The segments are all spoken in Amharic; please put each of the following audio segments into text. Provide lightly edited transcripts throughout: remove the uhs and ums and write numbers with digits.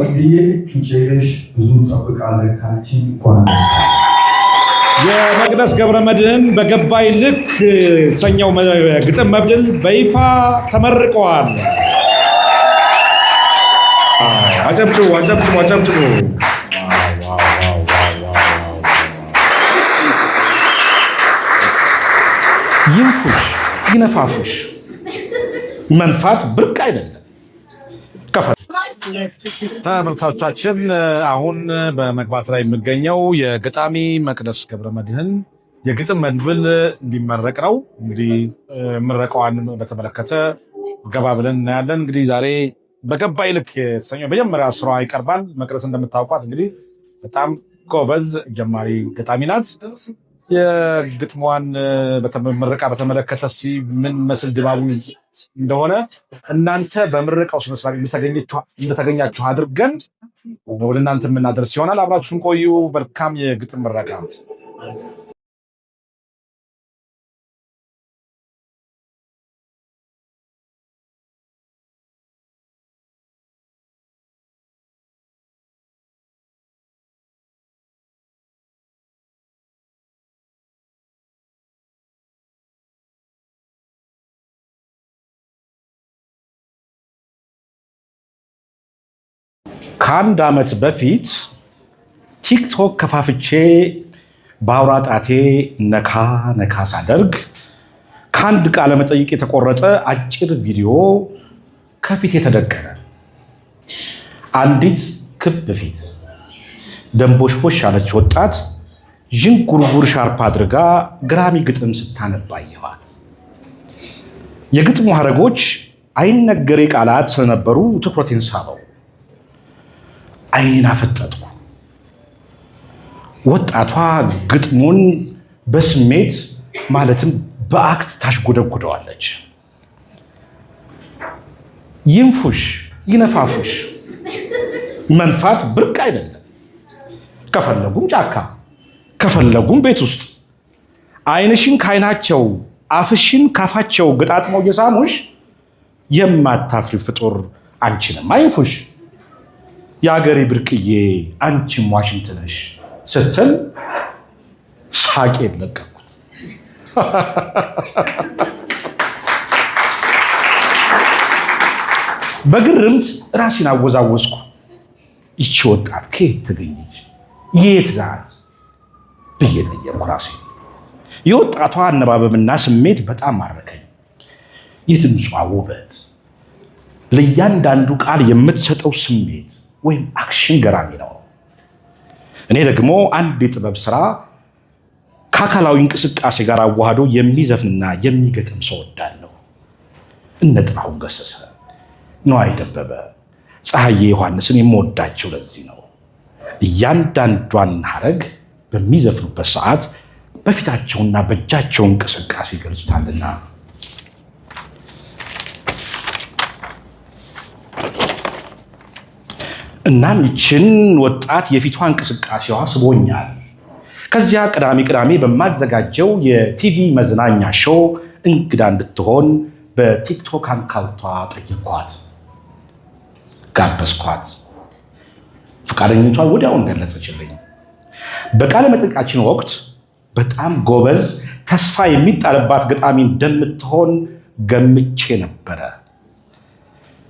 መቅድዬ ጩጬ ነሽ፣ ብዙ እንጠብቃለን ካንቺ። እንኳን ደስ የመቅደስ ገብረ መድህን በገባይ ልክ የተሰኘው ግጥም መድብል በይፋ ተመርቀዋል። አጨብጭቡ፣ አጨብጭቡ፣ አጨብጭቡ። ይንፉሽ ይነፋፉሽ፣ መንፋት ብርቅ አይደለም። ተመልካቾቻችን አሁን በመግባት ላይ የሚገኘው የገጣሚ መቅደስ ገብረ መድህን የግጥም መድብል እንዲመረቅ ነው። እንግዲህ ምረቃዋን በተመለከተ ገባ ብለን እናያለን። እንግዲህ ዛሬ በገባይ ልክ የተሰኘው መጀመሪያ ስራዋ ይቀርባል። መቅደስ እንደምታውቋት እንግዲህ በጣም ጎበዝ ጀማሪ ገጣሚ ናት። የግጥሟን ምረቃ በተመለከተ እስኪ ምን መስል ድባቡ እንደሆነ እናንተ በምረቃው ስነስርዓት እንደተገኛችሁ አድርገን ወደ እናንተ የምናደርስ ይሆናል። አብራችሁን ቆዩ። መልካም የግጥም ምረቃ። ከአንድ ዓመት በፊት ቲክቶክ ከፋፍቼ በአውራ ጣቴ ነካ ነካ ሳደርግ ከአንድ ቃለ መጠይቅ የተቆረጠ አጭር ቪዲዮ ከፊቴ ተደቀነ። አንዲት ክብ ፊት ደንቦሽቦሽ ያለች ወጣት ዥንጉርጉር ሻርፕ አድርጋ ግራሚ ግጥም ስታነብ አየኋት። የግጥሙ ሐረጎች አይነገሬ ቃላት ስለነበሩ ትኩረቴን ሳበው። አይን አፈጠጥኩ። ወጣቷ ግጥሙን በስሜት ማለትም በአክት ታሽጎደጉደዋለች። ይንፉሽ ይነፋፉሽ፣ መንፋት ብርቅ አይደለም። ከፈለጉም ጫካ ከፈለጉም ቤት ውስጥ አይንሽን ካይናቸው አፍሽን ካፋቸው ገጣጥመው እየሳሙሽ የማታፍሪ ፍጡር አንቺንም አይንፉሽ፣ የአገሬ ብርቅዬ አንቺም ዋሽንት ነሽ ስትል ሳቄን ለቀኩት። በግርምት ራሴን አወዛወዝኩ። ይቺ ወጣት ከየት ተገኘች? የት ናት ብዬ ጠየቅኩ ራሴን። የወጣቷ አነባበብና ስሜት በጣም ማረከኝ። የድምጿ ውበት፣ ለእያንዳንዱ ቃል የምትሰጠው ስሜት ወይም action ገራሚ ነው። እኔ ደግሞ አንድ የጥበብ ስራ ከአካላዊ እንቅስቃሴ ጋር አዋህዶ የሚዘፍንና የሚገጥም ሰው ወዳለሁ። እነ ጥላሁን ገሰሰ፣ ነዋይ ደበበ፣ ፀሐዬ ዮሐንስን የምወዳቸው ለዚህ ነው። እያንዳንዷን ሐረግ በሚዘፍኑበት ሰዓት በፊታቸውና በእጃቸው እንቅስቃሴ ይገልጹታልና። እናም ይችን ወጣት የፊቷ እንቅስቃሴዋ ስቦኛል። ከዚያ ቅዳሜ ቅዳሜ በማዘጋጀው የቲቪ መዝናኛ show እንግዳ እንድትሆን በቲክቶክ አካውንቷ ጠየኳት፣ ጋበዝኳት። ፈቃደኝነቷን ወዲያውን ገለጸችልኝ። በቃለ መጠይቃችን ወቅት በጣም ጎበዝ፣ ተስፋ የሚጣልባት ገጣሚ እንደምትሆን ገምቼ ነበረ።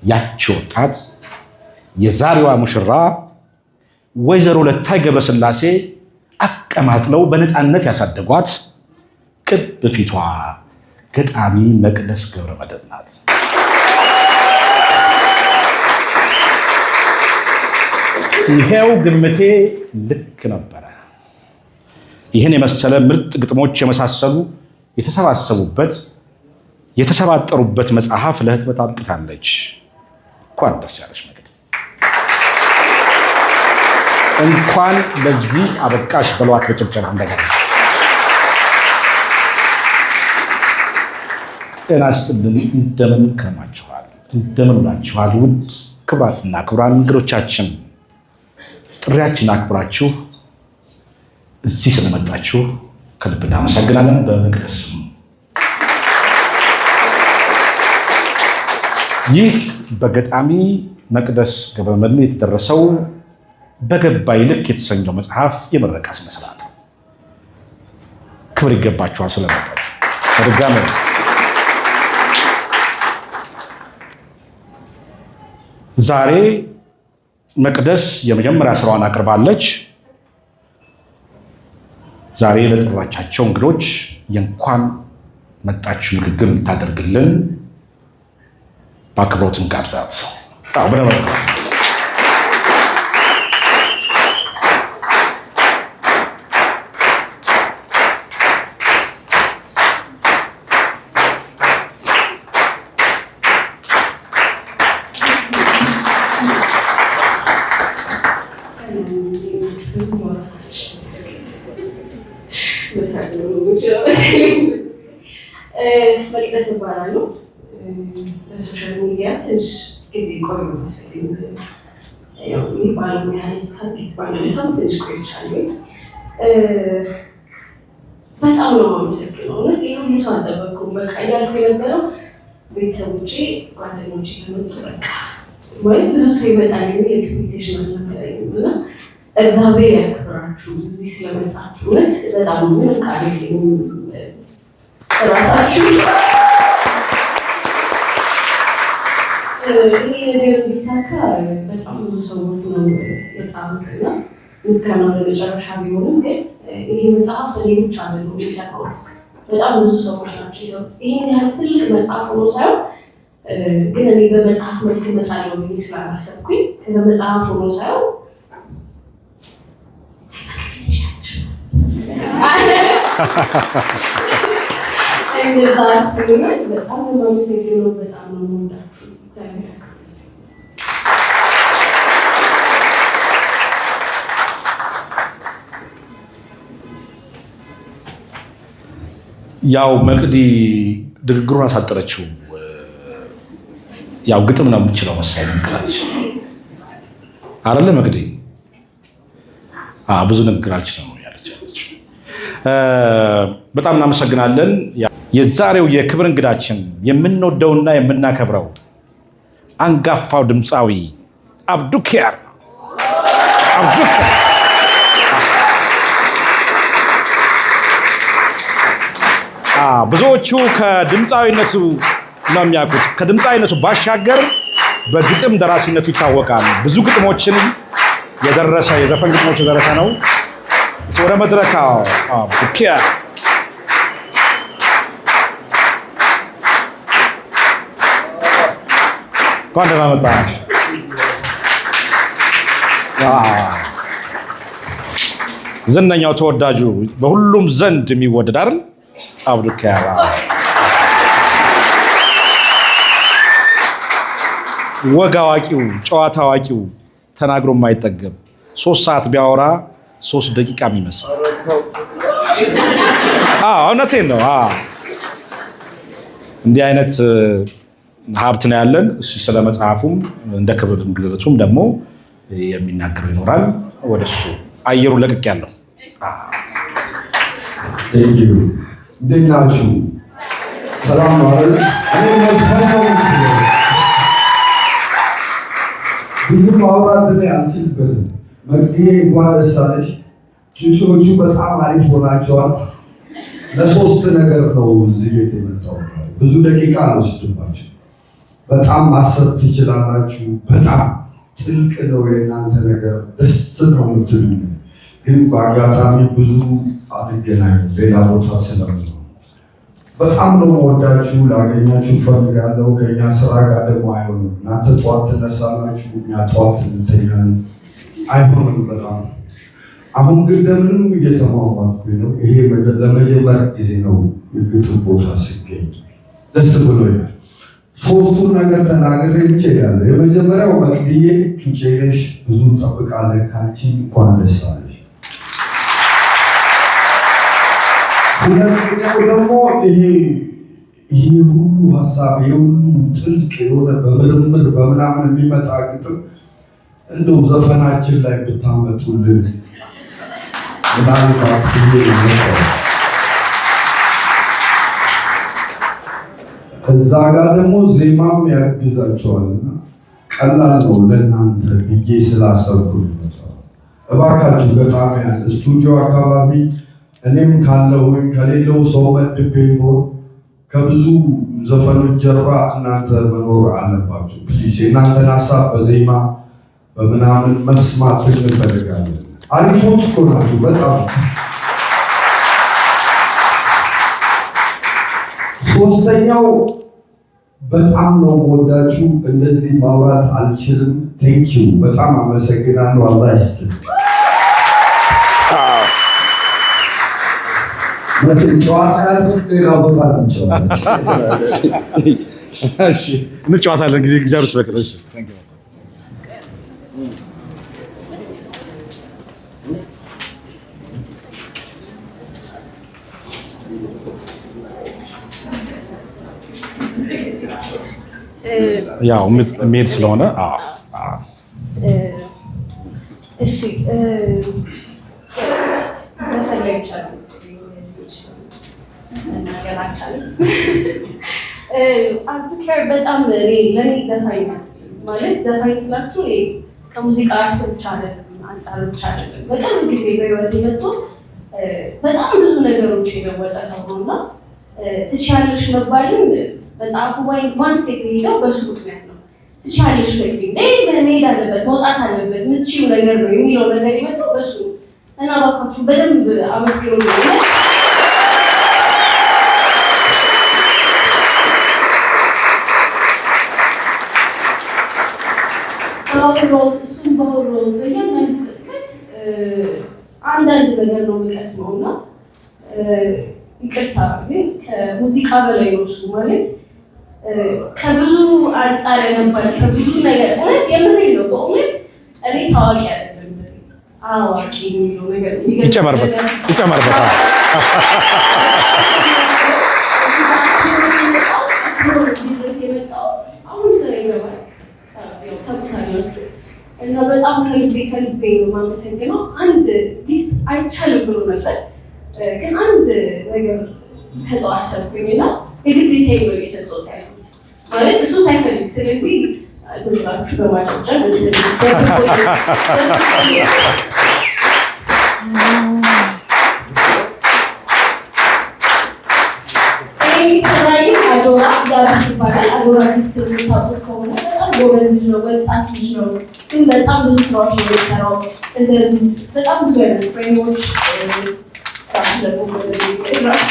ያቺ ወጣት የዛሬዋ ሙሽራ ወይዘሮ ለታይ ገብረስላሴ አቀማጥለው በነፃነት ያሳደጓት ክብ ፊቷ ገጣሚ መቅደስ ገብረመድህን ናት። ይሄው ግምቴ ልክ ነበረ። ይህን የመሰለ ምርጥ ግጥሞች የመሳሰሉ የተሰባሰቡበት የተሰባጠሩበት መጽሐፍ ለህትመት አብቅታለች። እንኳን ደስ ያለች መቅድ፣ እንኳን ለዚህ አበቃሽ በሏት በጭብጨባ እንደገና። ጤና ይስጥልን። እንደምን ከርማችኋል? እንደምን ውላችኋል? ውድ ክቡራትና ክቡራን እንግዶቻችን ጥሪያችን አክብራችሁ እዚህ ስለመጣችሁ ከልብ እናመሰግናለን። በመቅደስ ይህ በገጣሚ መቅደስ ገብረመድህን የተደረሰው በገባይ ልክ የተሰኘው መጽሐፍ የምረቃ ስነ ስርዓት ነው። ክብር ይገባችኋል ስለመጣችሁ በድጋሚ። ዛሬ መቅደስ የመጀመሪያ ስራዋን አቅርባለች። ዛሬ ለጠራቻቸው እንግዶች የእንኳን መጣችሁ ንግግር የምታደርግልን በአክብሮት እንጋብዛት። መቅደስ እባላለሁ። በ social media ትንሽ ጊዜ ቆዩ መሰለኝ፣ የሚባለው ያህል target ባለመታም ትንሽ ቆይቻለሁ። በጣም ነው የማመሰግነው። እውነት ይህ ሁሉ ሰው አልጠበቅኩም። በቃ እያልኩ የነበረው ቤተሰቦቼ፣ ጓደኞቼ ከመጡ በቃ ማለት ብዙ ሰው ይመጣል የሚል expectation አልነበረኝም እና እግዚአብሔር ያክብራችሁ እዚህ ስለመጣችሁ። እውነት በጣም ምንም ቃል የለኝም። ራሳችሁ ይሄ ነገር እንዲሳካ በጣም ብዙ ሰዎች ነው የጣሩት እና ምስጋናው ለመጨረሻ ቢሆንም ግን ይሄ መጽሐፍ እኔ ብቻ አይደለሁም የሰራሁት፣ በጣም ብዙ ሰዎች ናቸው የሰሩት። ይሄን ያህል ትልቅ መጽሐፍ ሆኖ ሳይሆን ግን እኔ በመጽሐፍ መልክ እመጣለሁ ብዬ ስላላሰብኩኝ ከዛ መጽሐፍ ሆኖ ሳይሆን እንደዛ አስብሎኛል። በጣም ነው የማመሰግነው። በጣም ነው የምወዳችሁ። እግዚአብሔር ያክብርልኝ። ያው መቅዲ ንግግሩን አሳጠረችው። ያው ግጥም ነው የምችለው መሰለኝ ንግግር አትችልም አይደለ መቅዲ? ብዙ ንግግር አልችልም ያለች። በጣም እናመሰግናለን። የዛሬው የክብር እንግዳችን የምንወደውና የምናከብረው አንጋፋው ድምፃዊ አብዱ ኪያር። አብዱ ኪያር፣ ብዙዎቹ ከድምፃዊነቱ ነው የሚያውቁት። ከድምፃዊነቱ ባሻገር በግጥም ደራሲነቱ ይታወቃል። ብዙ ግጥሞችን የደረሰ፣ የዘፈን ግጥሞች የደረሰ ነው። ወደ መድረክ አብዱ ኪያር። እንኳን ደህና መጣህ። ዝነኛው፣ ተወዳጁ፣ በሁሉም ዘንድ የሚወደድ አይደል? አብዱ ኪያር፣ ወግ አዋቂው፣ ጨዋታ አዋቂው፣ ተናግሮ የማይጠገብ፣ 3 ሰዓት ቢያወራ 3 ደቂቃ የሚመስል። እውነቴን ነው። እንዲህ አይነት ሀብት ነው ያለን። እሱ ስለ መጽሐፉም እንደ ክብር እንግድነቱም ደግሞ የሚናገረው ይኖራል። ወደ እሱ አየሩን ለቅቅ ያለው። Thank you። እንዴት ናችሁ? ሰላም ነው አይደል? እኔ መዝፈን ነው የምችለው። ብዙ ማውራት እኔ አልችልበትም። መቅዲዬ እንኳን ደስ አለሽ። ጩጮቹ በጣም አሪፍ ሆናቸዋል። ለሶስት ነገር ነው እዚህ ቤት የመጣው። ብዙ ደቂቃ አልወስድባችሁ። በጣም ማሰብ ትችላላችሁ። በጣም ጥልቅ ነው የእናንተ ነገር። ደስ ነው የምትሉ፣ ግን በአጋጣሚ ብዙ አንገናኝም ሌላ ቦታ ስለምሆን በጣም ነው የምወዳችሁ። ላገኛችሁ እፈልጋለሁ። ከኛ ስራ ጋር ደግሞ አይሆንም። እናንተ ጠዋት ትነሳላችሁ፣ እኛ ጠዋት እንተኛለን። አይሆንም በጣም። አሁን ግን ለምንም እየተሟሟትኩኝ ነው። ይሄ ለመጀመሪያ ጊዜ ነው የግጥም ቦታ ስገኝ፣ ደስ ብሎኛል። ሶስቱን ነገር ተናግሬ ብቻ እሄዳለሁ። የመጀመሪያው መቅድዬ ጩጬ ነሽ፣ ብዙ እንጠብቃለን ከአንቺ፣ እንኳን ደስ አለሽ። ሁለተኛው ደግሞ ይሄ ሁሉ ሀሳብ፣ ይሄ ሁሉ ጥልቅ የሆነ በምርምር በምናምን የሚመጣ ግጥም እንደው ዘፈናችን ላይ ብታመጡልን ምናልባት ብዬ ነበር። እዛ ጋር ደግሞ ዜማም ያግዛቸዋልና ቀላል ነው ለእናንተ ብዬ ስላሰብኩ ነው። እባካችሁ ገጣሚያን ስቱዲዮ አካባቢ እኔም ካለሁኝ ከሌለው ሰው መድቤ ቢሆን ከብዙ ዘፈኖች ጀርባ እናንተ መኖር አለባችሁ። Please የእናንተን ሀሳብ በዜማ በምናምን መስማት እንፈልጋለን። አሪፎች እኮ ናችሁ በጣም። ሶስተኛው በጣም ነው የምወዳችሁ። እንደዚህ ማውራት አልችልም። Thank you፣ በጣም አመሰግናለሁ። አላህ ይስጥ። መቼም ጨዋታ ያልኩት ሌላ ቦታ እንጫወታለን። እሺ፣ እንጫወታለን። ጊዜ እግዚአብሔር ይስጥልኝ። እሺ፣ thank you። ያው የሚሄድ ስለሆነ አዎ። እሺ፣ ዘፈን ላይ ብቻ ነው መሰለኝ መናገር አልቻለም። አብዱኪያር በጣም እኔ ለእኔ ዘፋኝ ማለት ዘፋኝ ስላችሁ እኔ ከሙዚቃ art ብቻ አይደለም፣ አንጻር ብቻ አይደለም። በቅርብ ጊዜ በህይወት የመጡ በጣም ብዙ ነገሮች የለወጠ ሰው ነው እና ትችያለሽ መባልን መጽሐፉ one step የሄደው በሱ ምክንያት ነው። ትችያለሽ መግቢ መሄድ አለበት፣ መውጣት አለበት፣ የምትችይው ነገር ነው የሚለው ነገር የመጣው በሱ ነው እና እባካችሁ በደንብ አመስግኑ። ነው ባወራሁት እሱም ባወራሁት በእያንዳንዱ ቅጽበት አንዳንድ ነገር ነው የሚቀስመው እና ይቅርታ ግን ከሙዚቃ በላይ ነው እሱ። ማለት ከብዙ አንጻር ያነባል፣ ከብዙ ነገር። እውነት የምሬን ነው። በእውነት እኔ ታዋቂ አይደለም፣ አዋቂ የሚለው ነገር ይጨመርበት ይጨመርበት። የመጣው አሁን ስራ ይገባል ታውቁታላችሁ። እና በጣም ከልቤ ከልቤ ነው የማመሰግነው። አንድ gift አይቻልም ብሎ ነበር፣ ግን አንድ ነገር ሰጠው አሰብኩኝ እና የግዴታ ነው የሰጠሁት ያልኩት ማለት እሱ ሳይፈልግ። ስለዚህ ዝም ብላችሁ በማጨብጨብ። ይሰራልኝ አዶራ ያሉት ይባላል። አዶራ gift የምታውቁት ከሆነ በጣም ጎበዝ ልጅ ነው፣ ወጣት ልጅ ነው። ግን በጣም ብዙ ስራዎች ነው የሚሰራው። እዘዙት። በጣም ብዙ አይነት frame ኦች ራሱ ደግሞ ራሱ።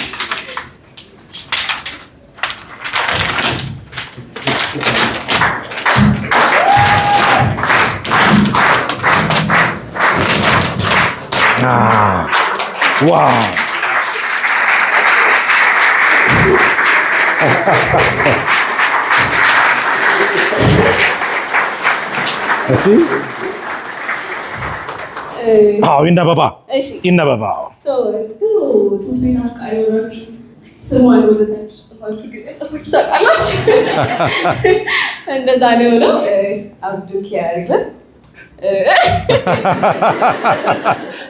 Wow! እሺ፣ አዎ፣ ይነበባ ይነበባ። ድሮ ትምህርት ቤት አፍቃሪ ሆናችሁ ስሟን ወደታች ጽፋችሁ ጊዜ ጽፋችሁ ታውቃላችሁ? እንደዛ ነው የሆነው። አብዱ ኪያር ይላል።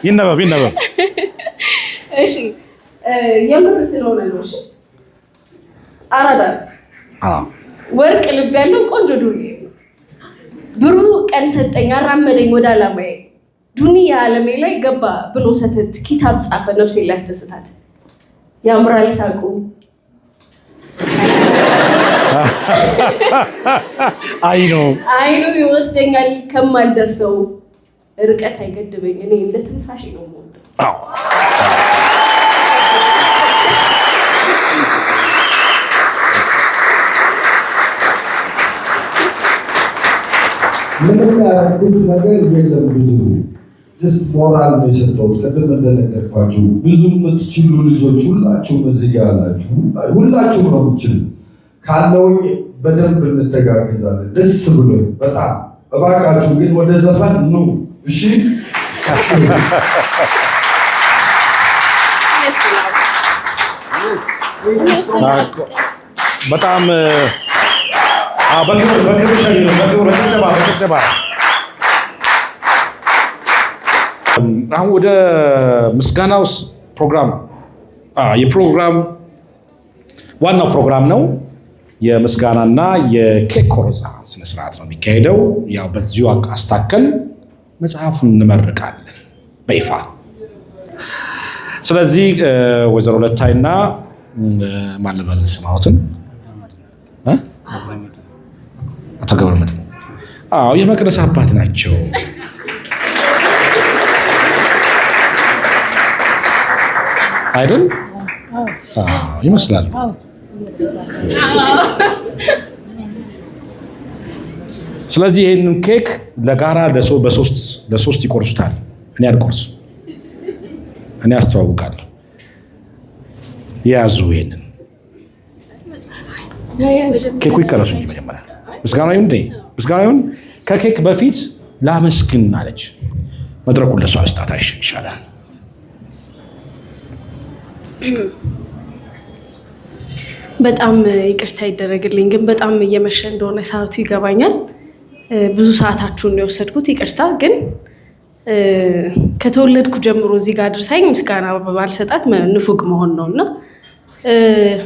ይነበብ ይነበብ። እሺ፣ የምር ስለሆነ ነው። እሺ፣ አራዳ ወርቅ ልብ ያለው ቆንጆ ዱርዬ ነው። ብሩህ ቀን ሰጠኝ፣ አራመደኝ ወደ አላማዬ። ዱንያ ዓለሜ ላይ ገባ ብሎ ሰተት ኪታብ ጻፈ ነፍሴን ሊያስደስታት። ያምራል ሳቁ። አይ ነው። አይኑ ይወስደኛል ከማልደርሰው ርቀት፣ አይገድበኝ፣ እኔ እንደ ትንፋሽ ነው የምወደው። ምንም ያደረኩት ነገር የለም። ብዙ just ሞራል ነው የሰጠሁት። ቅድም እንደነገርኳችሁ ብዙ የምትችሉ ልጆች ሁላችሁም እዚህ ጋር ያላችሁ ሁላችሁም ነው የምትችሉ። ካለውኝ በደንብ እንተጋገዛለን። ደስ ብሎ በጣም። እባካችሁ ግን ወደ ዘፈን ኑ እሺ። በጣም በክብር በክብር ሸኝ ነው። በክብር፣ በጭብጨባ በጭብጨባ። አሁን ወደ ምስጋናው ፕሮግራም፣ የፕሮግራም ዋናው ፕሮግራም ነው። የምስጋናና የኬክ ቆረሳ ስነስርዓት ነው የሚካሄደው። ያው በዚሁ አስታከን መጽሐፉን እንመርቃለን በይፋ። ስለዚህ ወይዘሮ ለታይና ማን ልበል ስማዎትን? አቶ ገብረመድህን። አዎ የመቅደስ አባት ናቸው። አይደል? ይመስላል። ስለዚህ ይህንን ኬክ ለጋራ ለሶስት ይቆርሱታል። እኔ አልቆርስም፣ እኔ አስተዋውቃለሁ። የያዙ ይሄንን ኬኩ ይቀረሱ እንጂ መጀመሪያ ምስጋና ይሁን እንዴ? ምስጋና ይሁን። ከኬክ በፊት ላመስግን አለች። መድረኩን ለሷ ስጣት ይሻላል። በጣም ይቅርታ ይደረግልኝ፣ ግን በጣም እየመሸ እንደሆነ ሰዓቱ ይገባኛል። ብዙ ሰዓታችሁን ነው የወሰድኩት፣ ይቅርታ። ግን ከተወለድኩ ጀምሮ እዚህ ጋር አድርሳኝ ምስጋና ባልሰጣት ንፉግ መሆን ነው እና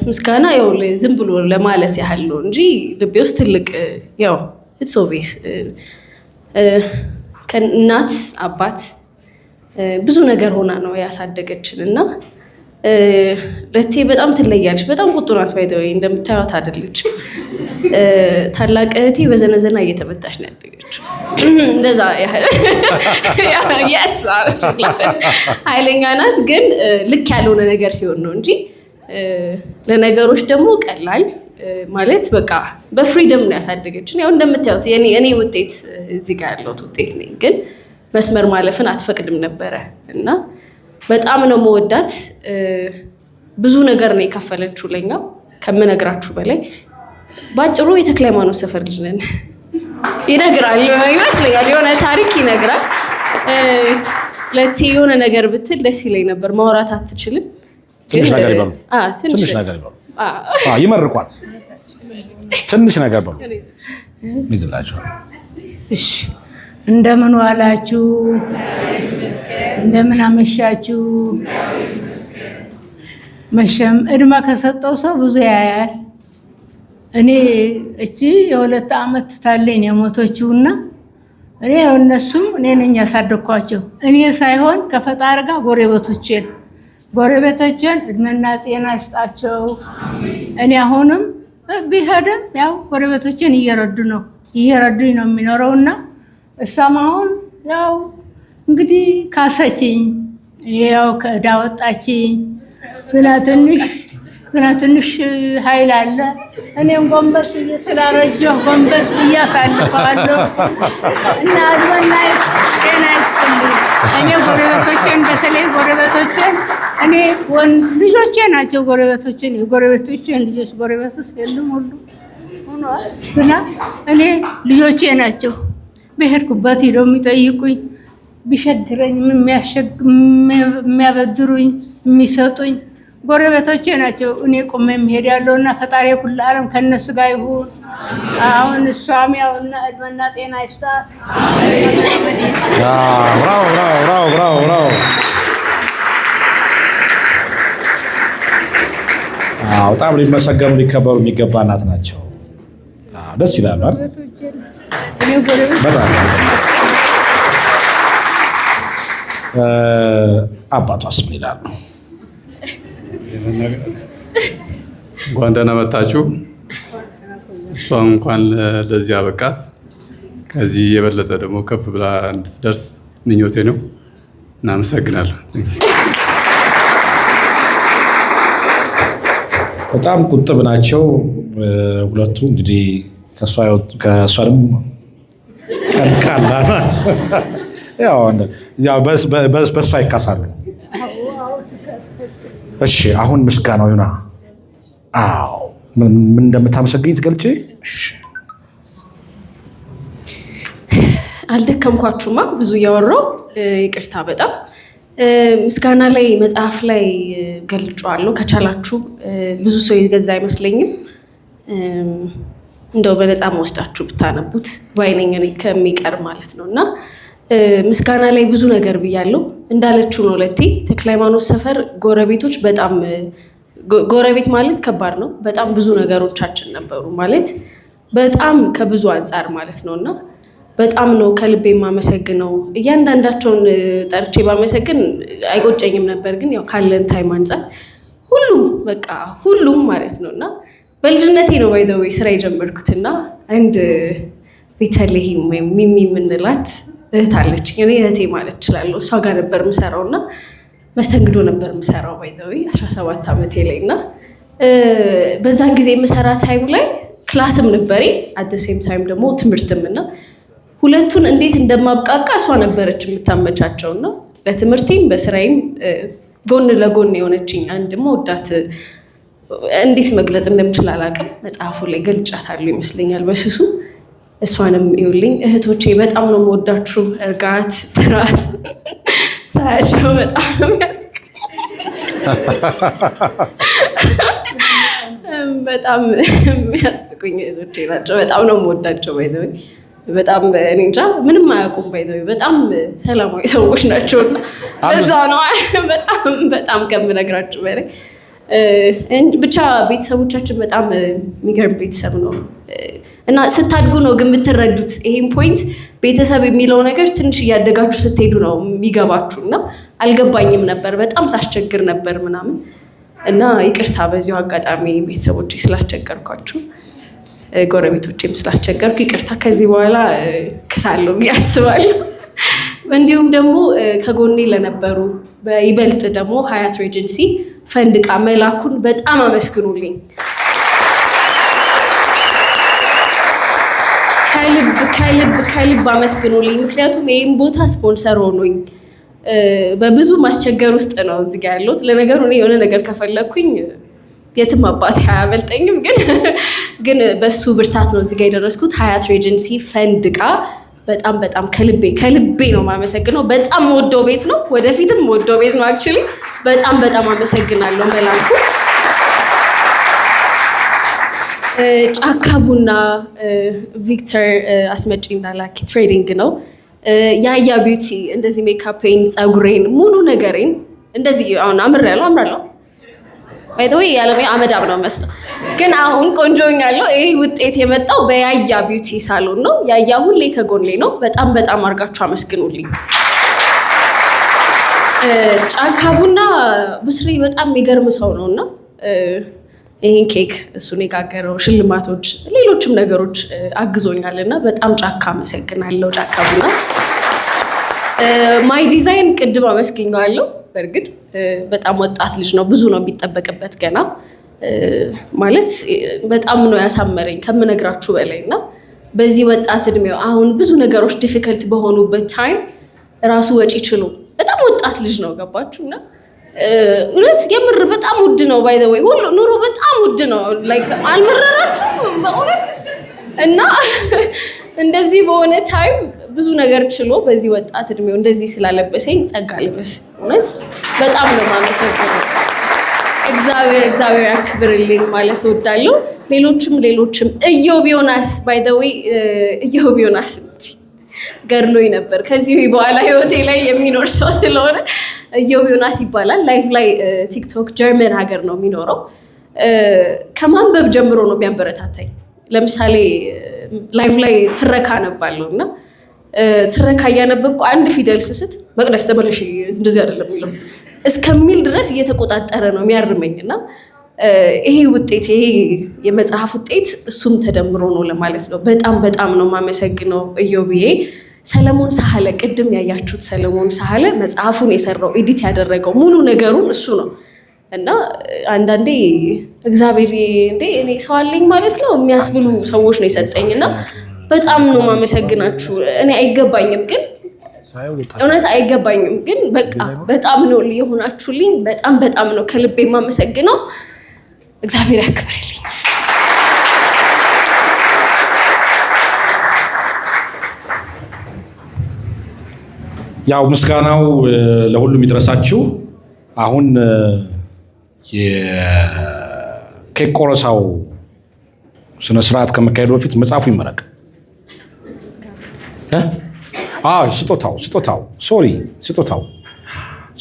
ምስጋና ያው ዝም ብሎ ለማለት ያህል ነው እንጂ ልቤ ውስጥ ትልቅ ያው it's obvious ከእናት አባት ብዙ ነገር ሆና ነው ያሳደገችን እና ለቴ በጣም ትለያለች። በጣም ቁጡ ናት። By the way እንደምታዩት አይደለችም። ታላቅ እህቴ በዘነዘና እየተመታች ነው ያደገችው። እንደዛ ያህል yes ኃይለኛ ናት፣ ግን ልክ ያልሆነ ነገር ሲሆን ነው እንጂ ለነገሮች ደግሞ ቀላል ማለት በቃ በ freedom ነው ያሳደገችን። ያው እንደምታዩት እኔ ውጤት እዚህ ጋር ያለሁት ውጤት ነኝ፣ ግን መስመር ማለፍን አትፈቅድም ነበረ እና በጣም ነው መወዳት። ብዙ ነገር ነው የከፈለችው ለኛ ከምነግራችሁ በላይ። ባጭሩ የተክለ ሃይማኖት ሰፈር ልጅ ነን። ይነግራል ይመስለኛል፣ የሆነ ታሪክ ይነግራል። ለቴ የሆነ ነገር ብትል ደስ ይለኝ ነበር። ማውራት አትችልም። ትንሽ ነገር ይበሉ፣ ትንሽ ነገር ይበሉ፣ ይመርቋት። ትንሽ ነገር በሉ ይዝላቸዋል። እሺ፣ እንደምን ዋላችሁ? እንደምን አመሻችሁ? መሸም እድሜ ከሰጠው ሰው ብዙ ያያል። እኔ እቺ የ2 ዓመት ታለኝ የሞተችውና እኔ እነሱም እኔ ነኝ ያሳደግኳቸው። እኔ ሳይሆን ከፈጣሪ ጋር ጎረቤቶቼን እድሜና ጤና ይስጣቸው። እኔ አሁንም ቢሄድም ያው ጎረቤቶቼን እየረዱ ነው እየረዱኝ ነው የሚኖረውና እሷም አሁን ያው እንግዲህ ካሰችኝ፣ እኔ ያው ከዕዳ ወጣችኝ። ግና ትንሽ ኃይል አለ። እኔም ጎንበስ ብዬ ስላረጀሁ ጎንበስ ብዬ አሳልፈዋለሁ እና እድሜና ጤና ይስጥልኝ። እኔ ጎረቤቶቼን በተለይ ጎረቤቶቼን እኔ ወንድ ልጆቼ ናቸው። ጎረቤቶቼን የጎረቤቶቼን ልጆች ጎረቤት ውስጥ የሉም ሁሉ ሆኗል። ግና እኔ ልጆቼ ናቸው። በሄድኩበት ሄደው የሚጠይቁኝ፣ ቢቸግረኝ የሚያበድሩኝ፣ የሚሰጡኝ ጎረቤቶቼ ናቸው። እኔ ቆሜ የሚሄድ ያለው እና ፈጣሪ ኩል ዓለም ከእነሱ ጋር ይሁን። አሁን እሷም ያውና እድሜና ጤና ይስጣት። Bravo, bravo, bravo, bravo, bravo። በጣም ሊመሰገኑ ሊከበሩ የሚገባ እናት ናቸው። ደስ ይላሉ አይደል? እኔ ጎረቤት በጣም አባቷስ ምን ይላሉ? እንኳን ደህና መጣችሁ። እሷም እንኳን ለዚህ አበቃት። ከዚህ የበለጠ ደግሞ ከፍ ብላ እንድትደርስ ምኞቴ ነው። እናመሰግናለን። በጣም ቁጥብ ናቸው ሁለቱ። እንግዲህ ከእሷ ደግሞ ቀልቃላ ናት። ያው በእሷ ይካሳሉ። እሺ አሁን ምስጋናው ይሁና። አዎ ምን እንደምታመሰግኝ ትገልጪ? እሺ። አልደከምኳችሁማ ብዙ እያወራሁ ይቅርታ በጣም። ምስጋና ላይ መጽሐፍ ላይ ገልጬዋለሁ። ከቻላችሁ ብዙ ሰው የገዛ አይመስለኝም። እንደው በነፃ መወስዳችሁ ብታነቡት ባይነኝ እኔ ከሚቀር ማለት ነው። እና ምስጋና ላይ ብዙ ነገር ብያለሁ። እንዳለችው ነው ለቴ ተክለ ሃይማኖት ሰፈር ጎረቤቶች በጣም ጎረቤት ማለት ከባድ ነው። በጣም ብዙ ነገሮቻችን ነበሩ ማለት በጣም ከብዙ አንጻር ማለት ነው እና በጣም ነው ከልቤ የማመሰግነው። እያንዳንዳቸውን ጠርቼ ባመሰግን አይቆጨኝም ነበር፣ ግን ያው ካለን time አንጻር ሁሉም በቃ ሁሉም ማለት ነው። እና በልጅነቴ ነው by the way ስራ የጀመርኩት። እና አንድ ቤተልሔም ወይም ሚሚ የምንላት እህት አለች። እኔ እህቴ ማለት እችላለሁ። እሷ ጋር ነበር የምሰራው እና መስተንግዶ ነበር የምሰራው by the way 17 ዓመቴ ላይ። እና በዛን ጊዜ የምሰራ time ላይ class ም ነበረኝ፣ at same time ደግሞ ትምህርትም። እና ሁለቱን እንዴት እንደማብቃቃ እሷ ነበረች የምታመቻቸው። እና ለትምህርቴም በስራዬም ጎን ለጎን የሆነችኝ አንድ መወዳት፣ እንዴት መግለጽ እንደምችል አላውቅም። መጽሐፉ ላይ ገልጫታለሁ ይመስለኛል በስሱ። እሷንም ይውልኝ። እህቶቼ በጣም ነው የምወዳችሁ። እርጋት፣ ትራስ ሳያቸው በጣም ነው የሚያስቅ፣ በጣም የሚያስቁኝ እህቶቼ ናቸው። በጣም ነው የምወዳቸው። By the way በጣም እኔ እንጃ ምንም አያውቁም። By the way በጣም ሰላማዊ ሰዎች ናቸው እና በዛ ነው በጣም በጣም ከምነግራችሁ በላይ። ብቻ ቤተሰቦቻችን በጣም የሚገርም ቤተሰብ ነው እና ስታድጉ ነው ግን የምትረዱት ይሄን point። ቤተሰብ የሚለው ነገር ትንሽ እያደጋችሁ ስትሄዱ ነው የሚገባችሁ። እና አልገባኝም ነበር፣ በጣም ሳስቸግር ነበር ምናምን። እና ይቅርታ በዚሁ አጋጣሚ ቤተሰቦቼ ስላስቸገርኳችሁ፣ ጎረቤቶቼም ስላስቸገርኩ ይቅርታ። ከዚህ በኋላ ክሳለሁ ብዬ አስባለሁ። እንዲሁም ደግሞ ከጎኔ ለነበሩ፣ በይበልጥ ደግሞ ሀያት ሬጀንሲ ፈንድቃ መላኩን በጣም አመስግኑልኝ። ከልብ ከልብ ከልብ አመስግኑልኝ። ምክንያቱም ይህም ቦታ ስፖንሰር ሆኖኝ በብዙ ማስቸገር ውስጥ ነው እዚህ ጋ ያለሁት። ለነገሩ እኔ የሆነ ነገር ከፈለግኩኝ የትም አባቴ አያመልጠኝም። ግን በሱ ብርታት ነው እዚህ ጋ የደረስኩት። ሀያት ሬጀንሲ ፈንድቃ በጣም በጣም ከልቤ ከልቤ ነው የማመሰግነው። በጣም ወደው ቤት ነው፣ ወደፊትም ወደው ቤት ነው። Actually በጣም በጣም አመሰግናለሁ መላኩ። ጫካ ቡና ቪክተር አስመጪና ላኪ trading ነው። ያያ ቢዩቲ እንደዚህ ሜካፔን፣ ፀጉሬን፣ ሙሉ ነገሬን እንደዚህ አሁን አምሬያለሁ፣ አምራለሁ። By the way ያለ አመዳም ነው መስለው፣ ግን አሁን ቆንጆኛለሁ። ይሄ ውጤት የመጣው በያያ ቢዩቲ ሳሎን ነው። ያያ ሁሌ ከጎኔ ነው። በጣም በጣም አድርጋችሁ አመስግኑልኝ። ጫካ ቡና ብስሬ በጣም የሚገርም ሰው ነው እና ይህን ኬክ እሱን የጋገረው፣ ሽልማቶች፣ ሌሎችም ነገሮች አግዞኛል እና በጣም ጫካ አመሰግናለሁ። ጫካ ቡና። ማይ ዲዛይን ቅድም አመስግኘዋለሁ። በእርግጥ በጣም ወጣት ልጅ ነው፣ ብዙ ነው የሚጠበቅበት ገና። ማለት በጣም ነው ያሳመረኝ ከምነግራችሁ በላይ። እና በዚህ ወጣት እድሜው አሁን ብዙ ነገሮች difficult በሆኑበት time ራሱ ወጪ ችሎ፣ በጣም ወጣት ልጅ ነው፣ ገባችሁ? እና እውነት የምር በጣም ውድ ነው። By the way ሁሉ ኑሮ በጣም ውድ ነው። Like አልመረራችሁም በእውነት? እና እንደዚህ በሆነ time ብዙ ነገር ችሎ በዚህ ወጣት እድሜው እንደዚህ ስላለበሰኝ ጸጋ ልበስ፣ እውነት በጣም ነው የማመሰግነው። እግዚአብሔር እግዚአብሔር ያክብርልኝ ማለት እወዳለሁ። ሌሎችም ሌሎችም፣ እዮብ ዮናስ፣ by the way እዮብ ዮናስ ገድሎኝ ነበር። ከዚህ በኋላ ህይወቴ ላይ የሚኖር ሰው ስለሆነ፣ እዮብ ዮናስ ይባላል። Live ላይ ቲክቶክ፣ ጀርመን ሀገር ነው የሚኖረው። ከማንበብ ጀምሮ ነው የሚያበረታታኝ። ለምሳሌ live ላይ ትረካ አነባለሁ እና ትረካ እያነበብኩ አንድ ፊደል ስስት "መቅደስ ተመለሽ፣ እንደዚህ አይደለም የሚለው" እስከሚል ድረስ እየተቆጣጠረ ነው የሚያርመኝ። እና ይሄ ውጤት፣ ይሄ የመጽሐፍ ውጤት እሱም ተደምሮ ነው ለማለት ነው። በጣም በጣም ነው የማመሰግነው እዮብዬ። ሰለሞን ሳህለ፣ ቅድም ያያችሁት ሰለሞን ሳህለ መጽሐፉን የሰራው፣ edit ያደረገው፣ ሙሉ ነገሩን እሱ ነው። እና አንዳንዴ እግዚአብሔር እንዴ እኔ ሰው አለኝ ማለት ነው የሚያስብሉ ሰዎች ነው የሰጠኝ። እና በጣም ነው የማመሰግናችሁ። እኔ አይገባኝም፣ ግን እውነት አይገባኝም፣ ግን በቃ በጣም ነው የሆናችሁልኝ። በጣም በጣም ነው ከልቤ የማመሰግነው። እግዚአብሔር ያክብርልኝ። ያው ምስጋናው ለሁሉም ይድረሳችሁ። አሁን የኬክ ቆረሳው ስነስርዓት ከመካሄዱ በፊት መጽሐፉ ይመረቅ። ስጦታው፣ ስጦታው፣ sorry፣ ስጦታው፣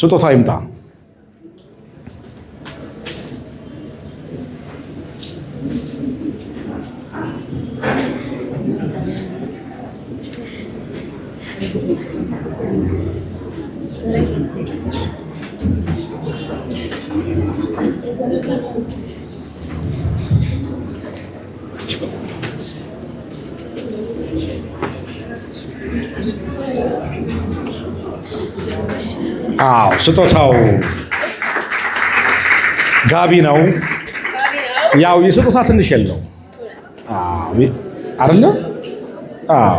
ስጦታው ይምጣ። አዎ ስጦታው ጋቢ ነው። ያው የስጦታ ትንሽ የለው አይደለ? አዎ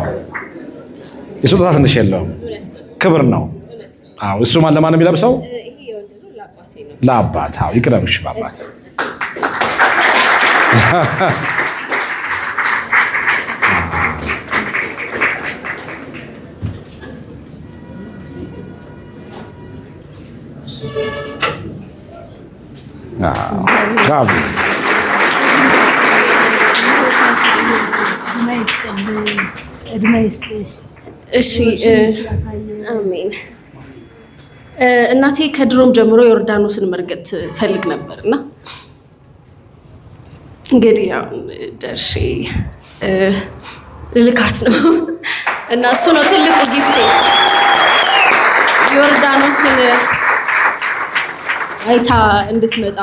የስጦታ ትንሽ የለውም፣ ክብር ነው። አዎ እሱ ማን ለማን ነው የሚለብሰው? ለአባት። አዎ ይቅደምሽ በአባት። ጋቢ እድሜ ይስጥሽ። እሺ አሜን። እናቴ ከድሮም ጀምሮ ዮርዳኖስን መርገጥ ፈልግ ነበር እና እንግዲህ ያው ደርሼ ልልካት ነው እና እሱ ነው ትልቁ gift ኤ። ዮርዳኖስን አይታ እንድትመጣ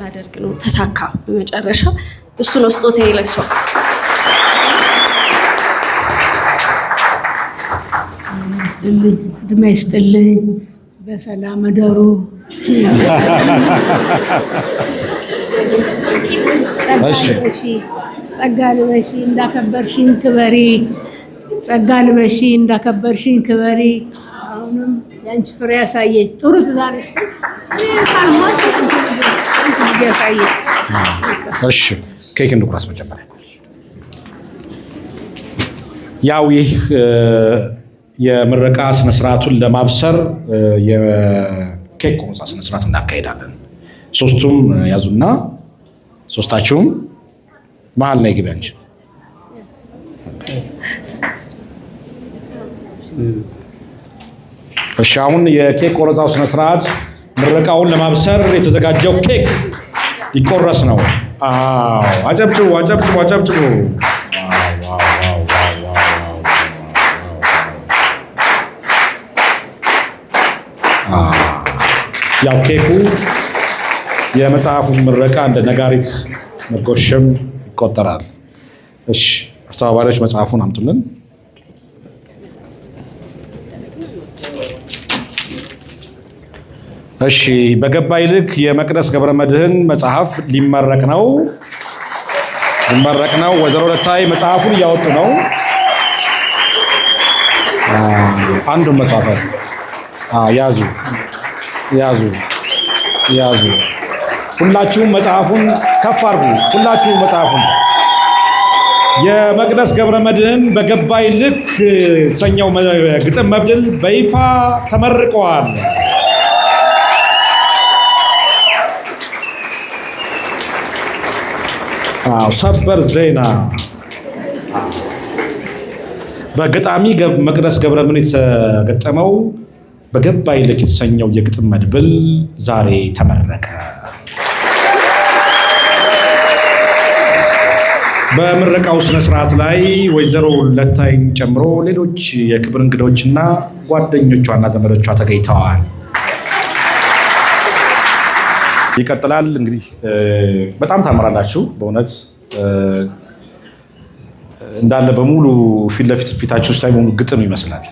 ላደርግ ነው። ተሳካ በመጨረሻ። እሱ ነው ስጦታዬ ለሷ። ይስጥልኝ፣ እድሜ ይስጥልኝ። በሰላም እደሩ። ጸጋ ልበሺ እንዳከበርሽኝ ክበሪ። ጸጋ ልበሺ እንዳከበርሽኝ ክበሪ። አሁንም የአንቺ ፍሬ ያሳየኝ። ጥሩ ትዳር ይስጥሽ። ካልሞት የአንቺ ልጅ ያሳየኝ። እሺ ኬክ እንቁረስ መጀመሪያ። ያው ይህ የምረቃ ስነስርዓቱን ለማብሰር የኬክ ቆረሳ ስነስርዓት እናካሄዳለን። ሶስቱም ያዙና ሶስታችሁም መሀል ላይ ግቢ አንቺ። እሺ አሁን የኬክ ቆረሳው ስነስርዓት ምረቃውን ለማብሰር የተዘጋጀው ኬክ ሊቆረስ ነው። አዎ አጨብጭቡ፣ አጨብጭቡ፣ አጨብጭቡ። Wow wow wow wow wow wow። ያው ኬኩ የመጽሐፉን ምረቃ እንደ ነጋሪት መጎሸም ይቆጠራል። እሺ አስተባባሪዎች መጽሐፉን አምጡልን። እሺ በገባይ ልክ የመቅደስ ገብረመድህን መጽሐፍ ሊመረቅ ነው ሊመረቅ ነው። ወይዘሮ ለታይ መጽሐፉን እያወጡ ነው። አንዱን መጽሐፍ ያዙ ያዙ ያዙ። ሁላችሁም መጽሐፉን ከፍ አድርጉ። ሁላችሁም መጽሐፉን የመቅደስ ገብረመድህን በገባይ ልክ የተሰኘው ግጥም መድብል በይፋ ተመርቀዋል። አዎ ሰበር ዜና። በገጣሚ መቅደስ ገብረመድህን የተገጠመው በገባይ ልክ የተሰኘው የግጥም መድብል ዛሬ ተመረቀ። በምረቃው ስነ ስርዓት ላይ ወይዘሮ ለታይን ጨምሮ ሌሎች የክብር እንግዶችና ጓደኞቿና ዘመዶቿ ተገኝተዋል። ይቀጥላል። እንግዲህ በጣም ታምራላችሁ በእውነት እንዳለ በሙሉ ፊት ለፊት ፊታችሁ ሳይ በሙሉ ግጥም ይመስላል።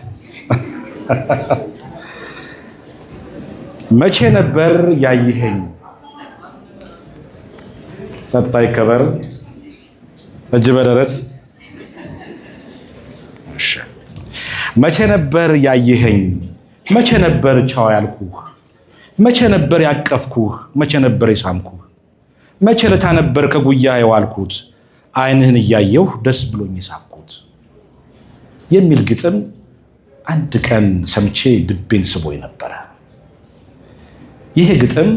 መቼ ነበር ያየኸኝ? ጸጥታ ይከበር፣ እጅ በደረት። እሺ። መቼ ነበር ያየኸኝ? መቼ ነበር ቻው ያልኩህ? መቼ ነበር ያቀፍኩህ? መቼ ነበር የሳምኩህ? መቼ ለታ ነበር ከጉያ የዋልኩት? ዓይንህን እያየሁ ደስ ብሎኝ የሳቅኩት የሚል ግጥም አንድ ቀን ሰምቼ ልቤን ስቦኝ ነበረ። ይህ ግጥም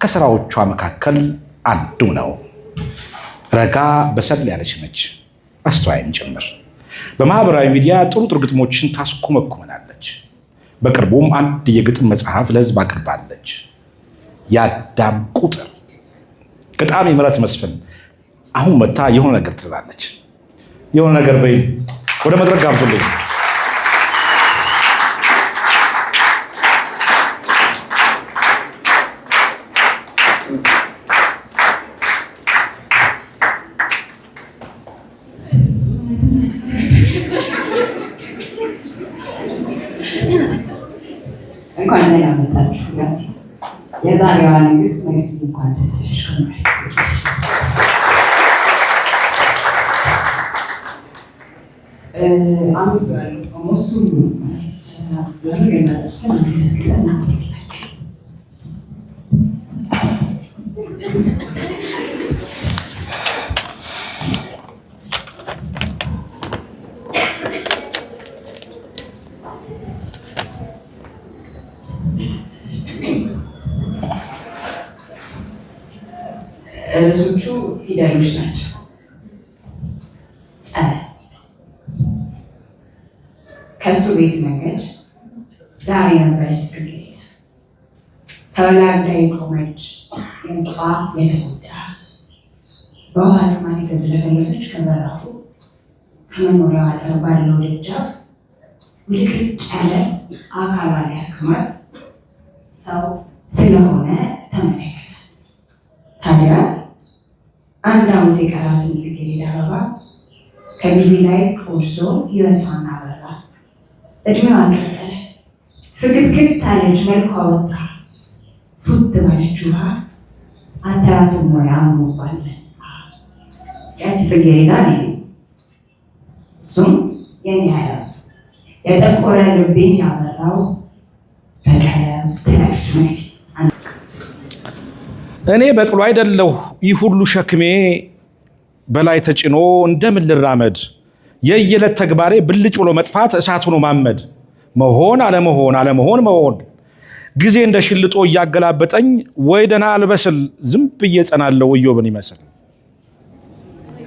ከስራዎቿ መካከል አንዱ ነው። ረጋ በሰል ያለች ነች፣ አስተዋይም ጭምር። በማህበራዊ ሚዲያ ጥሩ ጥሩ ግጥሞችን ታስኮመኩመናለች። በቅርቡም አንድ የግጥም መጽሐፍ ለሕዝብ አቅርባለች። የአዳም ቁጥር። ገጣሚ ምህረት መስፍን አሁን መታ የሆነ ነገር ትላለች። የሆነ ነገር በይ፣ ወደ መድረክ ጋብዙልኝ። እንኳን ደህና መጣችሁ። የዛሬዋ ንግስት መቅዲ እንኳን ደስ ያለሽ። Congrats። አንብቤዋለሁ almost ሁሉ ማለት ይቻላል። ለመጀመሪያ ግጥም ላንብብላችሁ። ርዕሶቹ ፊደሎች ናቸው። ጸ ከእሱ ቤት መንገድ ዳር የነበረች ጽጌረዳ ተወላግዳ የቆመች፣ ገጿ የተጎዳ፣ በውሃ ጥማት የተዝለፈለፈች፣ ከበራፉ ከመኖሪያው አጥር ባለው ደጃፍ ውልቅልቅ ያለ አካሏን ሊያክማት ሰው ስለሆነ ተመለከታት። ታዲያ አንድ አሙስ የቀራትን ጽጌረዳ አበባ ከጊዜ ላይ ቆርሶ ሕይወቷን አበራ። እድሜዋ ቀጠለ፣ ፍክትክት አለች፣ መልኳ ወጣ። ፉት ባለች ውሃ አታያትም ወይ አምሮባት ዘንጣ? ያቺ ጽጌረዳ እኔ ነኝ። እሱም የኔ ዓለም የጠቆረ ልቤን ያበራው በቀለም ትላለች መቅዲ። እኔ በቅሎ አይደለሁ፣ ይህ ሁሉ ሸክሜ በላይ ተጭኖ እንደምን ልራመድ? የየዕለት ተግባሬ ብልጭ ብሎ መጥፋት፣ እሳት ሆኖ ማመድ፣ መሆን አለመሆን፣ አለመሆን መሆን፣ ጊዜ እንደ ሽልጦ እያገላበጠኝ ወይ ደህና አልበስል፣ ዝም ብዬ ጸናለሁ ኢዮብን ይመስል።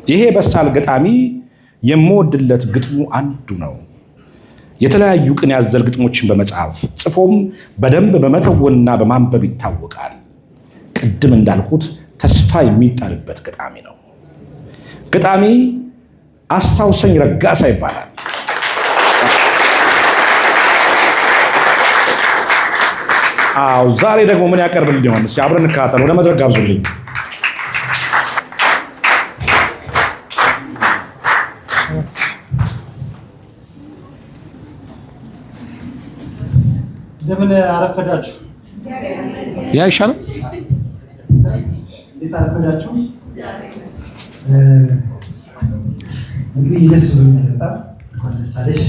ይሄ በሳል ገጣሚ የምወድለት ግጥሙ አንዱ ነው። የተለያዩ ቅኔ ያዘል ግጥሞችን በመጻፍ፣ ጽፎም በደንብ በመተወንና በማንበብ ይታወቃል። ቅድም እንዳልኩት ተስፋ የሚጣልበት ገጣሚ ነው። ገጣሚ አስታውሰኝ ረጋሳ ይባላል። አዎ፣ ዛሬ ደግሞ ምን ያቀርብልን ይሆን? እስኪ አብረን እንከታተል። ወደ መድረክ ጋብዙልኝ። እንደምን አረፈዳችሁ? ያ ይሻላል። እንዴት አረፈዳችሁ? እንግዲህ ደስ ብሎኛል በጣም፣ እንኳን ደስ አለሽ።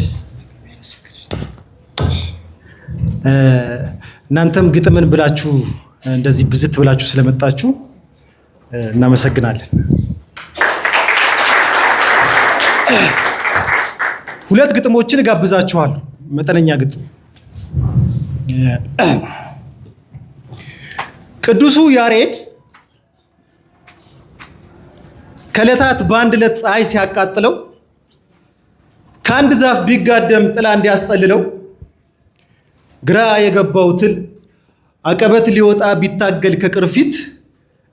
እናንተም ግጥምን ብላችሁ እንደዚህ ብዝት ብላችሁ ስለመጣችሁ እናመሰግናለን። ሁለት ግጥሞችን እጋብዛችኋለሁ። መጠነኛ ግጥም። ቅዱሱ ያሬድ ከዕለታት በአንድ ዕለት ፀሐይ ሲያቃጥለው ከአንድ ዛፍ ቢጋደም ጥላ እንዲያስጠልለው፣ ግራ የገባው ትል አቀበት ሊወጣ ቢታገል ከቅርፊት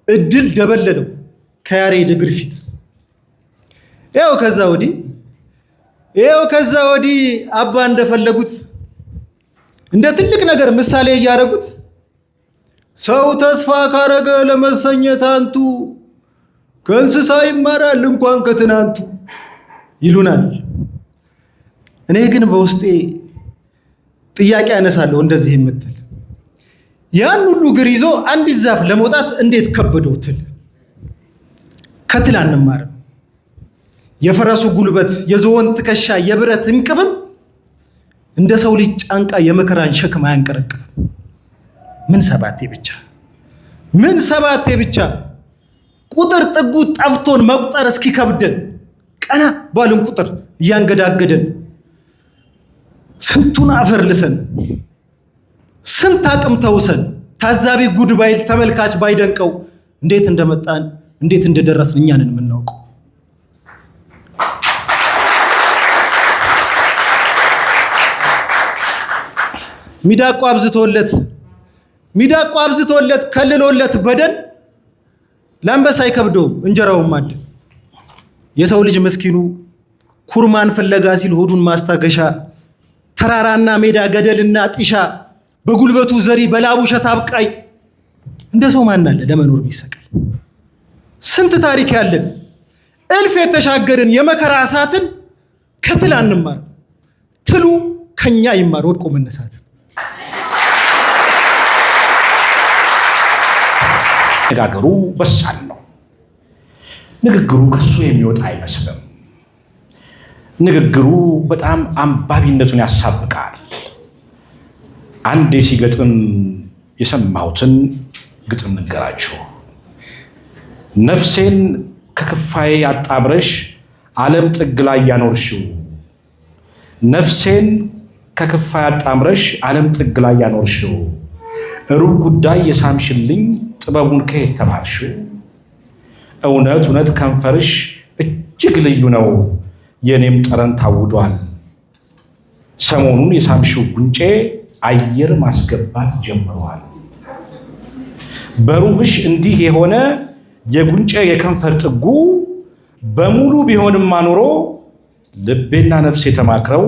እድል ደበለለው ከያሬድ እግር ፊት። ይኸው ከዛ ወዲህ አባ እንደፈለጉት እንደ ትልቅ ነገር ምሳሌ እያደረጉት፣ ሰው ተስፋ ካረገ ለመሰኘት አንቱ ከእንስሳ ይማራል እንኳን ከትናንቱ ይሉናል። እኔ ግን በውስጤ ጥያቄ አነሳለሁ እንደዚህ የምትል፣ ያን ሁሉ እግር ይዞ አንዲት ዛፍ ለመውጣት እንዴት ከበደው ትል? ከትል አንማርም። የፈረሱ ጉልበት፣ የዝሆን ትከሻ፣ የብረት እንቅብም እንደ ሰው ልጅ ጫንቃ የመከራን ሸክም አያንቀረቅብም። ምን ሰባቴ ብቻ፣ ምን ሰባቴ ብቻ፣ ቁጥር ጥጉ ጠፍቶን መቁጠር እስኪከብደን፣ ቀና ባልን ቁጥር እያንገዳገደን፣ ስንቱን አፈር ልሰን፣ ስንት አቅም ተውሰን፣ ታዛቢ ጉድ ባይል፣ ተመልካች ባይደንቀው፣ እንዴት እንደመጣን እንዴት እንደደረስን እኛ ነን የምናውቀው። ሚዳቋ አብዝቶለት፣ ሚዳቋ አብዝቶለት ከልሎለት በደን ለአንበሳ አይከብደውም እንጀራውም አለ። የሰው ልጅ ምስኪኑ ኩርማን ፍለጋ ሲል ሆዱን ማስታገሻ ተራራና ሜዳ፣ ገደልና ጢሻ፣ በጉልበቱ ዘሪ፣ በላቡ እሸት አብቃይ እንደ ሰው ማን አለ ለመኖር የሚሰቃይ? ስንት ታሪክ ያለን፣ እልፍ የተሻገርን የመከራ እሳትን ከትል አንማርም። ትሉ ከኛ ይማር ወድቆ መነሳትን። አነጋገሩ በሳል ነው። ንግግሩ ከሱ የሚወጣ አይመስልም። ንግግሩ በጣም አንባቢነቱን ያሳብቃል። አንዴ ሲገጥም የሰማሁትን ግጥም ንገራችሁ። ነፍሴን ከክፋዬ አጣብረሽ ዓለም ጥግ ላይ ያኖርሽው፣ ነፍሴን ከክፋዬ አጣምረሽ ዓለም ጥግ ላይ ያኖርሽው፣ ሩብ ጉዳይ የሳምሽልኝ ጥበቡን ከየት ተማርሽው? እውነት እውነት ከንፈርሽ እጅግ ልዩ ነው፣ የእኔም ጠረን ታውዷል። ሰሞኑን የሳምሽው ጉንጬ አየር ማስገባት ጀምሯል። በሩብሽ እንዲህ የሆነ የጉንጬ የከንፈር ጥጉ በሙሉ ቢሆንማ ኖሮ ልቤና ነፍሴ ተማክረው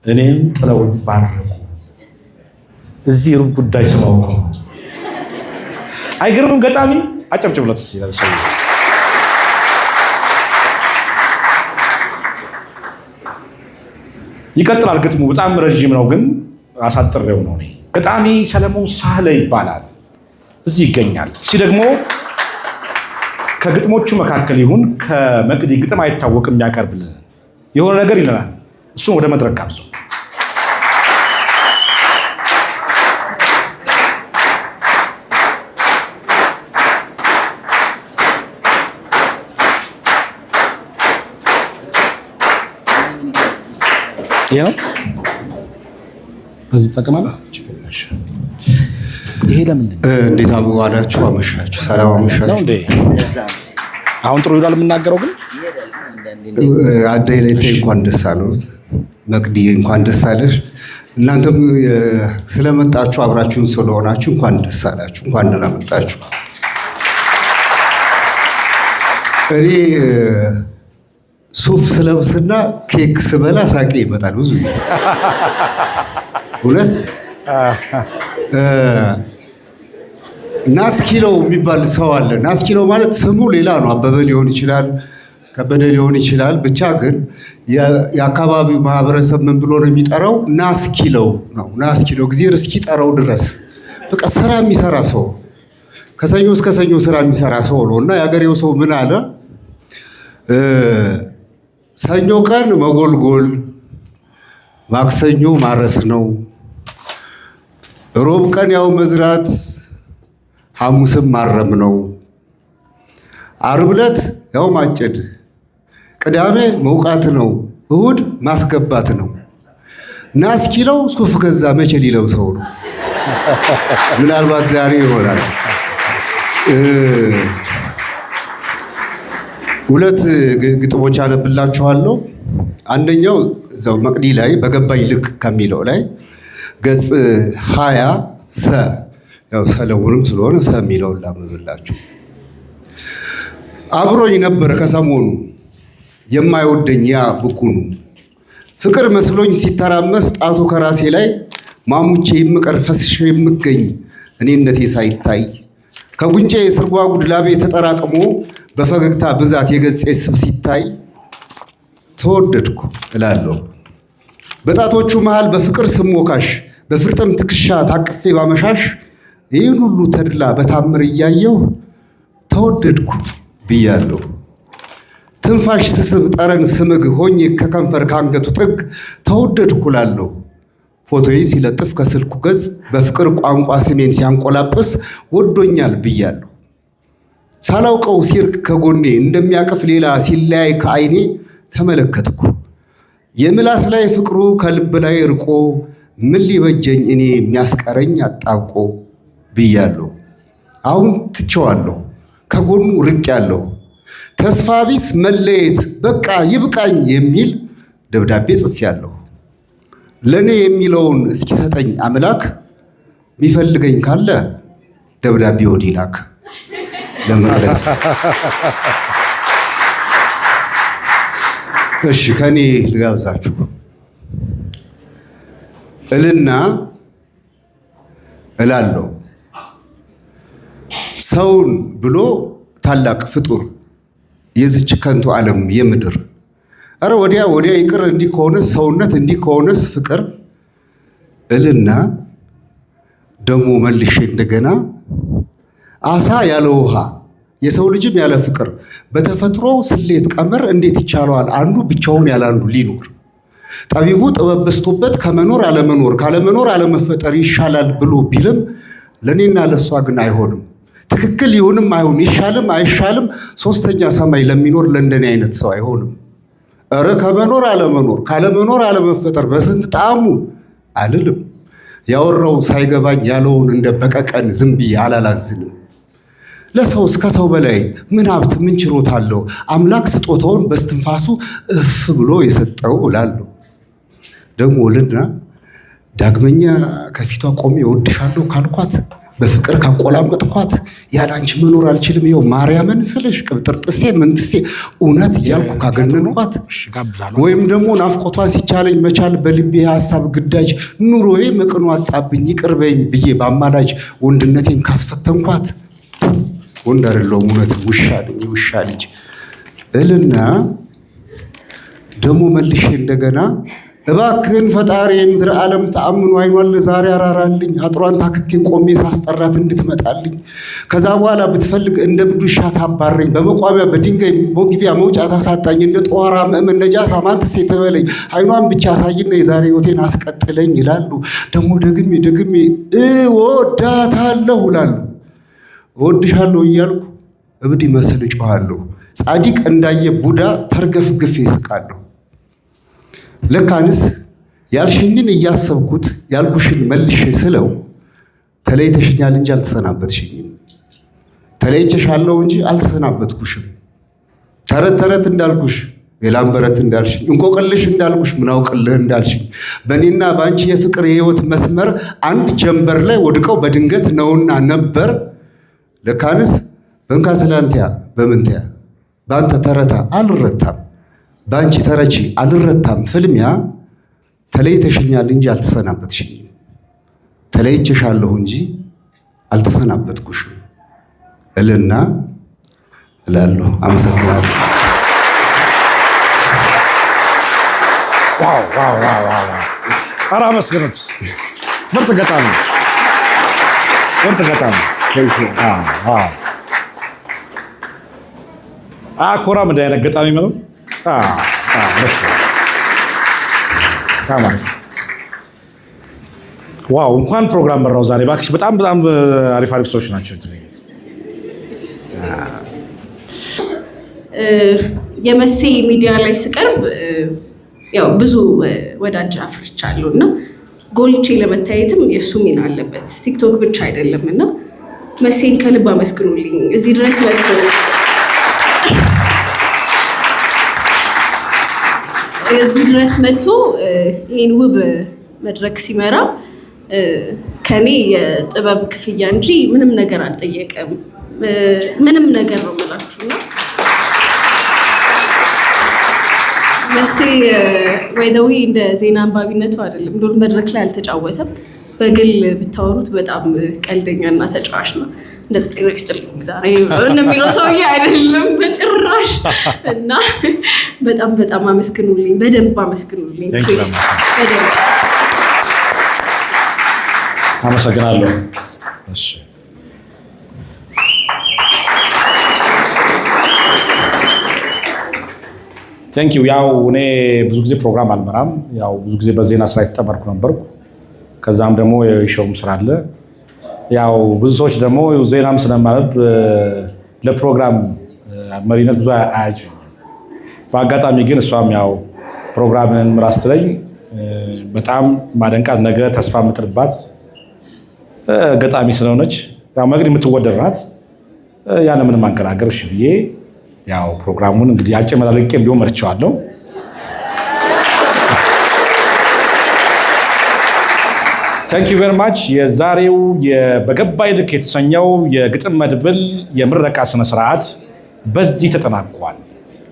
እኔም ጥለውኝ ባረጉ። እዚህ ሩብ ጉዳይ ስማው አይገርምም? ገጣሚ አጨብጭብለት እስኪ ሰው። ይቀጥላል። ግጥሙ በጣም ረዥም ነው፣ ግን አሳጥሬው ነው እኔ። ገጣሚ ሰለሞን ሳህለ ይባላል። እዚህ ይገኛል። እዚህ ደግሞ ከግጥሞቹ መካከል ይሁን ከመቅዲ ግጥም አይታወቅም፣ የሚያቀርብልን የሆነ ነገር ይለናል። እሱን ወደ መድረክ ጋብዞ። ይሄ ነው። በዚህ ትጠቀማለህ። ይሄ ለምንድን ነው? እንዴት ዋላችሁ? አመሻችሁ? ሰላም አመሻችሁ። እንዴ? አሁን ጥሩ ይላል የምናገረው ግን። አዳይ ላይ እንኳን ደስ አለዎት። መቅዲ እንኳን ደስ አለሽ። እናንተም ስለመጣችሁ፣ አብራችሁን ስለሆናችሁ እንኳን ደስ አላችሁ፣ እንኳን ደህና መጣችሁ። እኔ ሱፍ ስለብስና ኬክ ስበላ ሳቄ ይመጣል ብዙ ጊዜ፣ እውነት። ናስኪለው የሚባል ሰው አለ። ናስኪለው ማለት ስሙ ሌላ ነው። አበበ ሊሆን ይችላል፣ ከበደ ሊሆን ይችላል። ብቻ ግን የአካባቢው ማህበረሰብ ምን ብሎ ነው የሚጠራው? ናስኪለው ነው። ናስኪለው እግዚአብሔር እስኪጠራው ድረስ በቃ ስራ የሚሰራ ሰው፣ ከሰኞ እስከ ሰኞ ስራ የሚሰራ ሰው ነው። እና የአገሬው ሰው ምን አለ? ሰኞ ቀን መጎልጎል፣ ማክሰኞ ማረስ ነው። ሮብ ቀን ያው መዝራት፣ ሐሙስም ማረም ነው። ዓርብ ዕለት ያው ማጨድ፣ ቅዳሜ መውቃት ነው። እሁድ ማስገባት ነው። ናስኪለው ሱፍ ገዛ፣ መቼ ሊለብሰው ነው? ምናልባት ዛሬ ይሆናል። ሁለት ግጥሞች አነብላችኋለሁ። አንደኛው እዛው መቅዲ ላይ በገባኝ ልክ ከሚለው ላይ ገጽ 20 ሰ፣ ያው ሰለሞንም ስለሆነ ሰ የሚለውን ላንብብላችሁ። አብሮኝ ነበር ከሰሞኑ የማይወደኝ ያ ብኩኑ፣ ፍቅር መስሎኝ ሲተራመስ ጣቱ ከራሴ ላይ፣ ማሙቼ የምቀር ፈስሼ የምገኝ እኔነቴ ሳይታይ፣ ከጉንጬ ስርጓጉድ ላቤ ተጠራቅሞ በፈገግታ ብዛት የገጼ ስብ ሲታይ ተወደድኩ እላለሁ። በጣቶቹ መሃል በፍቅር ስሞካሽ፣ በፍርጥም ትከሻ ታቅፌ ባመሻሽ፣ ይህን ሁሉ ተድላ በታምር እያየሁ ተወደድኩ ብያለሁ። ትንፋሽ ስስብ፣ ጠረን ስምግ ሆኜ ከከንፈር ከአንገቱ ጥግ ተወደድኩ እላለሁ። ፎቶዬ ሲለጥፍ ከስልኩ ገጽ በፍቅር ቋንቋ ስሜን ሲያንቆላጵስ ወዶኛል ብያለሁ። ሳላውቀው ሲርቅ ከጎኔ፣ እንደሚያቅፍ ሌላ ሲለያይ ከአይኔ ተመለከትኩ። የምላስ ላይ ፍቅሩ ከልብ ላይ ርቆ ምን ሊበጀኝ እኔ የሚያስቀረኝ አጣብቆ ብያለሁ። አሁን ትቼዋለሁ፣ ከጎኑ ርቄያለሁ። ተስፋ ቢስ መለየት በቃ ይብቃኝ የሚል ደብዳቤ ጽፌያለሁ። ለእኔ የሚለውን እስኪሰጠኝ አምላክ፣ የሚፈልገኝ ካለ ደብዳቤ ወዲህ ላክ ለመግለጽ። እሺ፣ ከኔ ልጋብዛችሁ። እልና እላለሁ፣ ሰውን ብሎ ታላቅ ፍጡር የዚች ከንቱ ዓለም የምድር፣ ኧረ ወዲያ ወዲያ ይቅር፣ እንዲህ ከሆነስ ሰውነት፣ እንዲህ ከሆነስ ፍቅር እልና ደግሞ መልሼ እንደገና አሳ ያለ ውሃ የሰው ልጅም ያለ ፍቅር በተፈጥሮ ስሌት ቀመር እንዴት ይቻለዋል አንዱ ብቻውን ያለ አንዱ ሊኖር? ጠቢቡ ጥበብ በዝቶበት ከመኖር አለመኖር ካለመኖር አለመፈጠር ይሻላል ብሎ ቢልም ለእኔና ለእሷ ግን አይሆንም። ትክክል ይሁንም አይሁን ይሻልም አይሻልም ሶስተኛ ሰማይ ለሚኖር ለእንደኔ አይነት ሰው አይሆንም። እረ ከመኖር አለመኖር ካለመኖር አለመፈጠር በስንት ጣዕሙ አልልም። ያወራው ሳይገባኝ ያለውን እንደ በቀቀን ዝም ብዬ አላላዝንም። ለሰው እስከ ሰው በላይ ምን ሀብት ምን ችሮታ አለው? አምላክ ስጦታውን በስትንፋሱ እፍ ብሎ የሰጠው እላለሁ። ደግሞ ልና ዳግመኛ ከፊቷ ቆሜ እወድሻለሁ ካልኳት፣ በፍቅር ካቆላመጥኳት፣ ያላንቺ መኖር አልችልም ይኸው ማርያምን ስልሽ ቅብጥርጥሴ ምንትሴ እውነት እያልኩ ካገነንኳት፣ ወይም ደግሞ ናፍቆቷን ሲቻለኝ መቻል በልቤ ሀሳብ ግዳጅ ኑሮዬ መቅኖ አጣብኝ ይቅርበኝ ብዬ በአማላጅ ወንድነቴን ካስፈተንኳት፣ ወንድ አይደለሁም እውነት ውሻ ነኝ የውሻ ልጅ እልና ደግሞ መልሼ እንደገና እባክህን ፈጣሪ የምድረ ዓለም ተአምኖ አይኗን ለዛሬ አራራልኝ፣ አጥሯን ታክኬ ቆሜ ሳስጠራት እንድትመጣልኝ። ከዛ በኋላ ብትፈልግ እንደ ብዱሻ ታባረኝ፣ በመቋሚያ በድንጋይ መግቢያ መውጫ ታሳጣኝ፣ እንደ ጧራ ምእመን ነጃሳ ማንትሴ ትበለኝ፣ አይኗን ብቻ አሳይና የዛሬ ሕይወቴን አስቀጥለኝ ይላሉ። ደግሞ ደግሜ ደግሜ እወዳታለሁ እላለሁ። እወድሻለሁ እያልኩ እብድ ይመስል እጮሃለሁ። ጻዲቅ እንዳየ ቡዳ ተርገፍግፌ እስቃለሁ። ለካንስ ያልሽኝን እያሰብኩት ያልኩሽን መልሼ ስለው ተለይተሽኛል እንጂ አልተሰናበትሽኝም፣ ተለይቼሻለሁ እንጂ አልተሰናበትኩሽም። ተረት ተረት እንዳልኩሽ ሌላም በረት እንዳልሽኝ፣ እንቆቅልሽ እንዳልኩሽ ምናውቅልህ እንዳልሽኝ፣ በእኔና በአንቺ የፍቅር የህይወት መስመር አንድ ጀንበር ላይ ወድቀው በድንገት ነውና ነበር። ለካንስ በእንካ ሰላንቲያ በምንትያ በአንተ ተረታ አልረታም፣ በአንቺ ተረቺ አልረታም ፍልሚያ ተለይተሽኛል እንጂ አልተሰናበትሽኝም፣ ተለይቼሻለሁ እንጂ አልተሰናበትኩሽም እልና እላለሁ። አመሰግናለሁ። Wow wow wow wow! ኧረ አመስግኑት። ምርጥ ገጣሚ፣ ምርጥ ገጣሚ። አኮራም እንደ አይነት ገጣሚ ነው። ደስ ይላል። Wow! እንኳን ፕሮግራም መራው ዛሬ እባክሽ። በጣም በጣም አሪፍ አሪፍ ሰዎች ናቸው የተገኙት። የመሴ ሚዲያ ላይ ስቀርብ ያው ብዙ ወዳጅ አፍርቻለሁ እና ጎልቼ ለመታየትም የእሱ ሚና አለበት። ቲክቶክ ብቻ አይደለም እና መሴን ከልብ አመስግኑልኝ። እዚህ ድረስ መጥቶ ይህን ውብ መድረክ ሲመራ ከኔ የጥበብ ክፍያ እንጂ ምንም ነገር አልጠየቀም። ምንም ነገር ነው የምላችሁ። እና መሴ by the way እንደ ዜና አንባቢነቱ አይደለም፣ እንደውም መድረክ ላይ አልተጫወተም። በግል ብታወሩት በጣም ቀልደኛ እና ተጫዋች ነው። እንደ ጤና ይስጥልኝ ዛሬ የሚለው ሰውዬ አይደለም በጭራሽ። እና በጣም በጣም አመስግኑልኝ፣ በደንብ አመስግኑልኝ። በደንብ። አመሰግናለሁ። እሺ፣ thank you። ያው እኔ ብዙ ጊዜ ፕሮግራም አልመራም። ያው ብዙ ጊዜ በዜና ስራ የተጠመድኩ ነበርኩ። ከዛም ደግሞ የ show ም ስራ አለ። ያው ብዙ ሰዎች ደግሞ ዜናም ስለማነብ ለፕሮግራም መሪነት ብዙ አያጩኝም። በአጋጣሚ ግን እሷም ያው ፕሮግራምን ምራ ስትለኝ በጣም ማደንቃት፣ ነገ ተስፋ የምጥልባት ገጣሚ ስለሆነች፣ ያው መግድ የምትወደድ ናት። ያለ ምንም ማንገራገር እሺ ብዬ ያው ፕሮግራሙን እንግዲህ አጨመላልቄ ቢሆን መርቼዋለሁ። Thank you very much። የዛሬው በገባኝ ልክ የተሰኘው የግጥም መድብል የምረቃ ስነስርዓት በዚህ ተጠናቋል።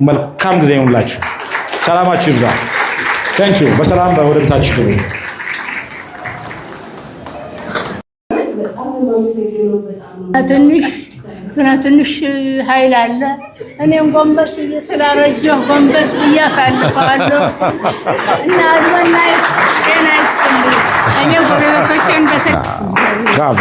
መልካም ጊዜ ይሁንላችሁ። ሰላማችሁ ይብዛ። Thank you። በሰላም ወደ ቤታችሁ ግቡ። በጣም ነው የማመሰግነው። በጣም ነው። ትንሽ ግና ትንሽ ኃይል አለ። እኔም ጎንበስ ብዬ ስላረጀሁ ጎንበስ ብዬ አሳልፈዋለሁ እና እድሜና ጤና ይስጥልኝ። እኔ ጎረቤቶቼን ጋቢ።